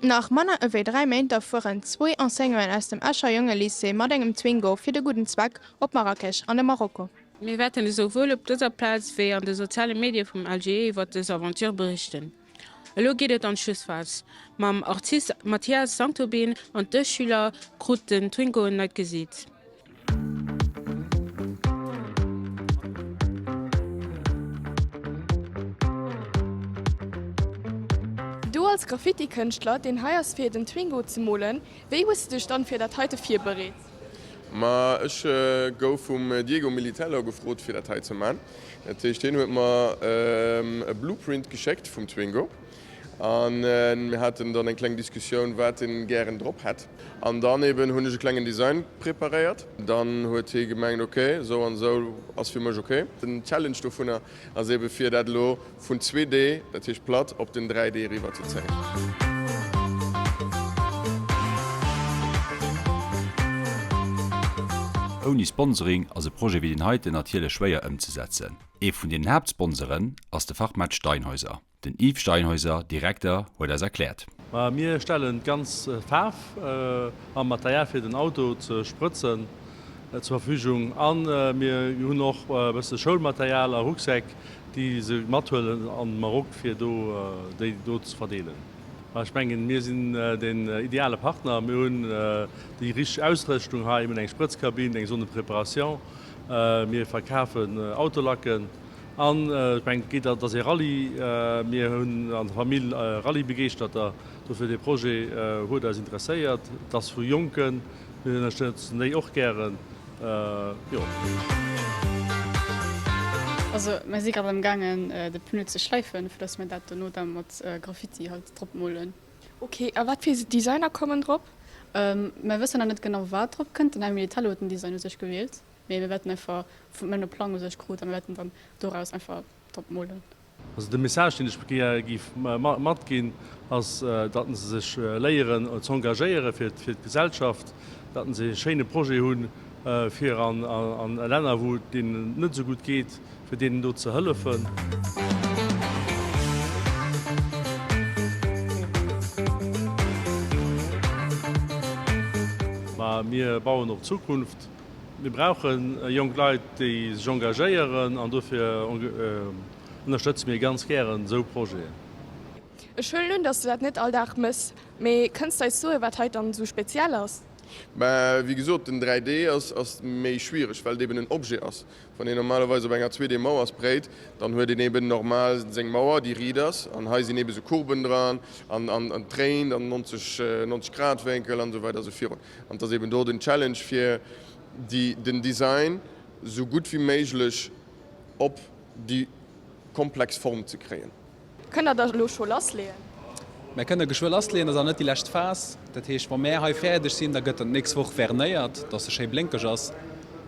Nach manner ewéi 3 Méint, da fueren zwee Enseignanten aus dem Escher Jongelycée mat engem Twingo fir de gudden Zweck op Marrakech an de Marokko. Mir wäerten esouwuel op dëser Plaz wéi an de soziale Medie vum LGE iwwert dës Aventure berichten. Elo geet et an d'Schlussphas. Mam Artist Mathias Sanctobin an dës Schüler krut den Twingo en neit Gesiit. Du als Graffiti-Kënschtler, deen hei ass fir den Twingo ze molen, wéi hues de dech dann fir dat heite virbereet? Ma ech gouf vum Diego Militello gefrot fir dat hei ze man. Dat heescht hien huet mer e Blueprint geschéckt vum Twingo an mir haten dann eng kleng Diskussioun wat en gären drop hätt. An dann eben hunn ech e klengen Design preparéiert. Dann huet hie gemengt, ok, esou an esou ass fir mech ok. Den Challenge dovunner ass ebe fir dat elo vun 2D, dat heescht platt, op den 3D eriwwer ze zéien. Ouni Sponsoring ass e Projet wéi deen heiten natierlech schwéier ëmzesetzen. Ee vun den Haaptsponsoren ass de Fachmaart Steinhäuser. Den Yves Steinhäuser, Direkter, huet eis erkläert. Mir stellen d'ganz Faarf a Material fir den Auto ze sprëtzen zur Verfügung a mir hunn och e bësse Schoulmaterial a Rucksäck, déi se mathuelen an de Maroc fir do déi do ze verdeelen. Ech mengen, mir sinn den ideale Partner. Mir hunn déi richteg Ausrëschtung hei, mir hunn eng Sprëtzkabinn, eng Zone de préparation, mir verkafen Autolacken. An ech mengen, et geet, et ass ee Rallye. Mir hunn an der Famill Rallye-Begeeschterter. Dofir dee Projet huet eis interesséiert. Et ass vu Jonken, mir ënnerstëtzen déi och gären, jo. Also mir si grad am gaangen de Pneu ze schläifen, fir dass mir dat dono da mat Graffiti halt drop molen. Ok, a wat fir Designer kommen drop? Mir wëssen nach net genau wat drop kënnt. Den Här Militello huet den Design u sech gewielt. Mee mir wäerten einfach vum Ënn e Plang u sech krut a mir wäerten dann doraus einfach drop molen. Also de Message deen ech gär géif matginn ass, datt se sech léieren z'engagéiere fir d'Gesellschaft, datt se e schéine Projet hunn fir an Länner wou et deenen net esou gutt geet, fir deenen do ze hëllefen. Mä mir bauen op d'Zukunft. Mir brauche jonk Leit, déi sech engagéieren an dofir ënnerstëtze mir ganz gären esou Projeten. Ech huelen un, dass du dat net all Dag mëss, mee kënns de eis soen, wat hei dann esou speziell ass? Mä wéi gesot, den 3D ass méi schwiereg, well et eben en Objet ass. Wann een normalerweis op enger 2D Mauer sprayt, dann huet een eben normal seng Mauer, déi riit ass, an hei sinn eben esou Courben dran an an dréint an 90 90 Grad Wénkel an esou weider esou virun. An et ass eben do den Challenge fir déi den Design esou gutt wéi méiglech op déi komplex Form ze kréien. Kënnt der da elo scho lassleeën? Mär kënne geschwë lassleeën, dat ass awer net déi lescht Phas. Dat heescht, wa mär hei fäerdeg sinn, da gëtt en d'nächst Woch vernéiert, dass e schéi blénkeg ass.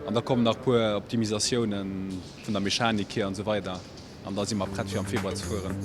An da kommen nach e puer Optimisatiounen vun der Mechanik hier an esou weider. An da si mer prett fir am Februar ze fueren.